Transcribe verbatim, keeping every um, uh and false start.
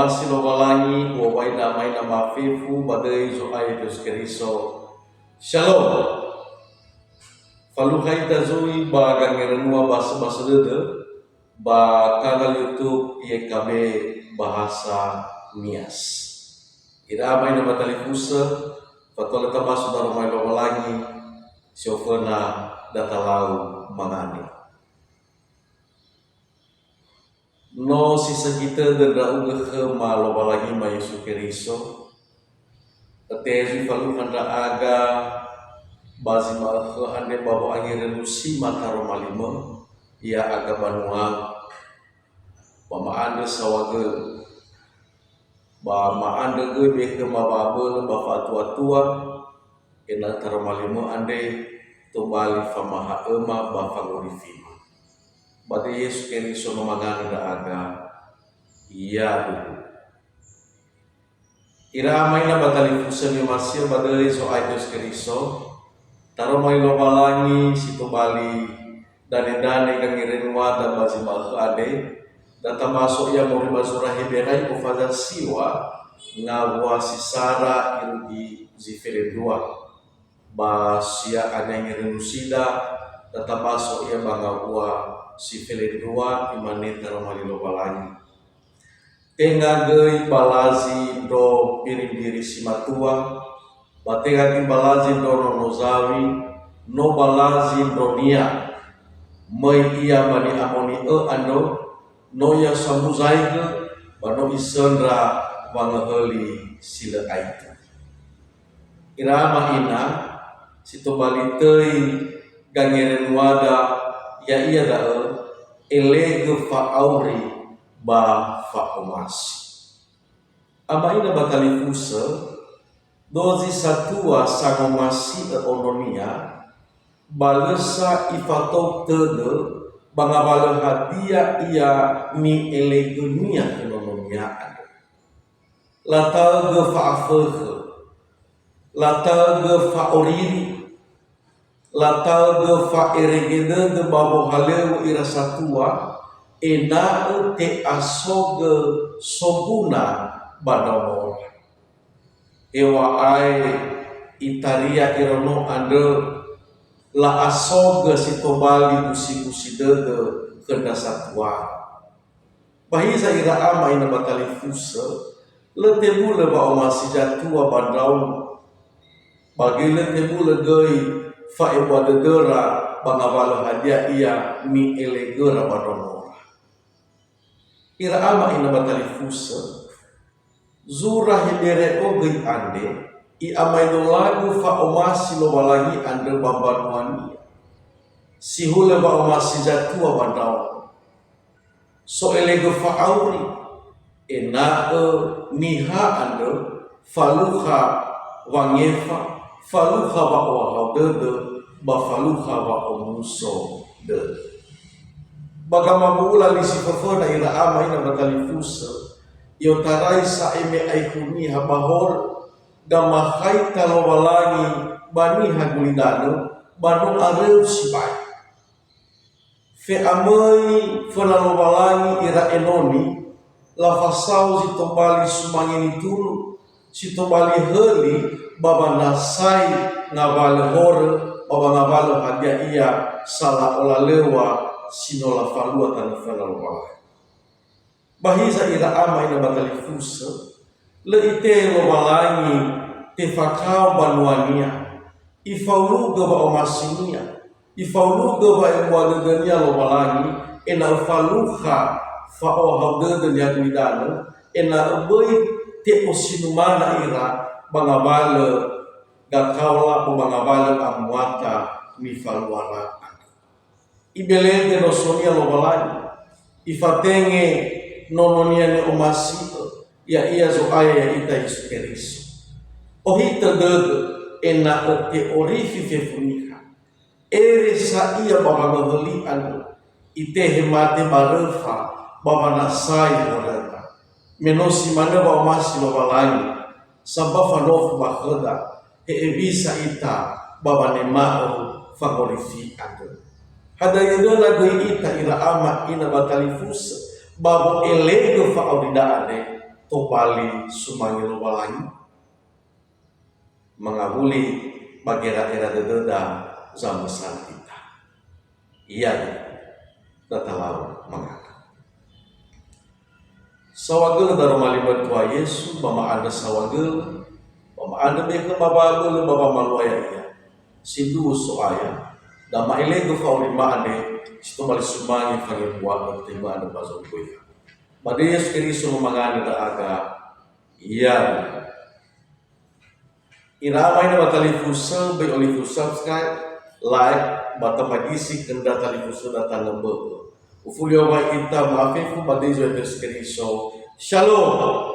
Asi Lowalangi, u'owai damaina ba fefu ba döi Zo'aya Yesu Keriso. Shalom. Falukha ita zui ba gangerenua ba sebasa dödö ba kanal YouTube Y K B Bahasa Nias. Ira amaina ba talifusö, fatua lö tabaso daroma Lowalangi, si oföna datalau mangandrö. No si sökhi tödö ndra'ugö khöma Lowalangi ma Yesu Keriso. Ötezui falukha ndra'aga ba zi ma'ökhö andre ba wo'angerönu si ma taroma limö, ya'aga banua, ba ma'andrö saohagölö. Ba ma'andrö göi be khöma wa'abölö ba fa'atuatua, ena'ö taroma limö andre tobali famaha'öma ba fangorifima. Ba döi Yesu Keriso no mangandrö ndra'aga, yaduhu. Ira amaina ba talifusö ni'omasi'ö ba döi Zo'aya Yesu Keriso, taroma li Lowalangi si tobali danedane gangerenuada ba zi ma'ökhö andre, da tabaso ia moroi ba zura Heberai ofazasiwa ngawua si sara irugi zi felendrua. Ba sia anai ngerönu sida, da tabaso ia ba ngawua si felendrua, imane taroma li Lowalangi. Tenga göi balazi ndro mbiri-mbiri si matua, ba tenga göi balazi ndro nono zawi, no balazi ndronia. Möi ia ba ni'amoni'ö andrö, no ia samuzaigö, ba no isöndra wangöhöli si lö aetu. Ira ama ina, si tobali töi gangerenuada, ya'ia da'ö, elegö fa'auri ba fa'omasi. Ama ina ba talifusö, dozi satua sangomasi'ö ononia, ba lö sa ifatou tödö ba ngawalö hadia ia ni'elegönia khö nononia andrö. Lataögö fa'afökhö, lataögö fa'oriri, lataögö fa'erege dödö ba wohalöŵö ira satua, ena'ö te'asogö soguna ba ndraonora. Heŵa'ae itaria iraono andrö, la'asogö si tobali busi-busi dödö khö ndra satua. Ba hiza ira ama ina ba talifusö, lö tebulö wa'omasi zatua ba ndraono. Ba göi lö tebulö göi fa'ebua dödöra ba ngawalö hadia ia ni'elegöra ba ndraonora. Ira ama ina ba talifusö, zura Heberai göi andre, i'amaedolagu fa'omasi Lowalangi andrö ba mbanuania. Si hulö wa'omasi zatua ba ndraono. So'elegö fa'auri, ena'ö niha andrö falukha wangefa, falukha wa'ohahau dödö, ba falukha wa'omuso dödö. Ba gamabu'ula li si föföna ira ama ina ba talifusö, i'otarai sa'ae me aekhu niha ba horö, gamakhaita Lowalangi ba niha gulidanö, ba no aröu sibai. Fe'amöi föna Lowalangi ira enoni, lafasao zi tobali sumange nitunu, si tobali höli ba wanasai ngawalö horö, ba wangawalö hadia ia sala'olalöŵa si no lafalua tanö föna Lowalangi. Ba hiza ira ama ina ba talifusö, lö itehegö Lowalangi tefakao mbanuania, ifaulugö wa'omasinia, ifaulugö wa'ebua dödönia Lowalangi, ena'ö falukha fa'ohahau dödö niha gulidanö, ena'ö böi te'osinumana ira ba ngawalö gakaola ba ngawalö amuata nifaluara andrö. Ibelegö nosonia Lowalangi, ifatenge nononia ni'omasi'ö, ya'ia Zo'aya ya'ita Yesu Keriso. Ohitö dödö ena'ö te'orifi fefu niha. Ere sa ia ba wangöhöli andrö, itehe mate ba röfa ba wanasai horöda. Me no si manö wa'omasi Lowalangi, sambua fanofu ba khöda, he hewisa ita ba wanema'ö fangorifi andrö. Hadia dödöna göi ita ira ama ina ba talifusö, ba wo'elegö fa'aurida andre, tobali sumange Lowalangi, mangawuli ba gera'era dödöda zamösana ita. Ia da talau mangandrö. Saohagölö daroma li mbatua Yesu, ba ma'andrö saohagölö, ba ma'andrö me khöma wa'abölö ba wamalua ya'ia. Sindruhu So'aya, da ma'elegö fa'aurima andre, si tobali sumange fangembua'ö, tema andrö ba zo'ugoiha. Ba döi Yesu Keriso no mangandrö ndra'aga, ia. Ira ama ina ba talifusö, böi olifu subscribe, like, ba tabagisi khö ndra talifusöda tanö bö'ö. Ufuli owai ita ma'afefu ba döi Yesu Keriso. Shalom!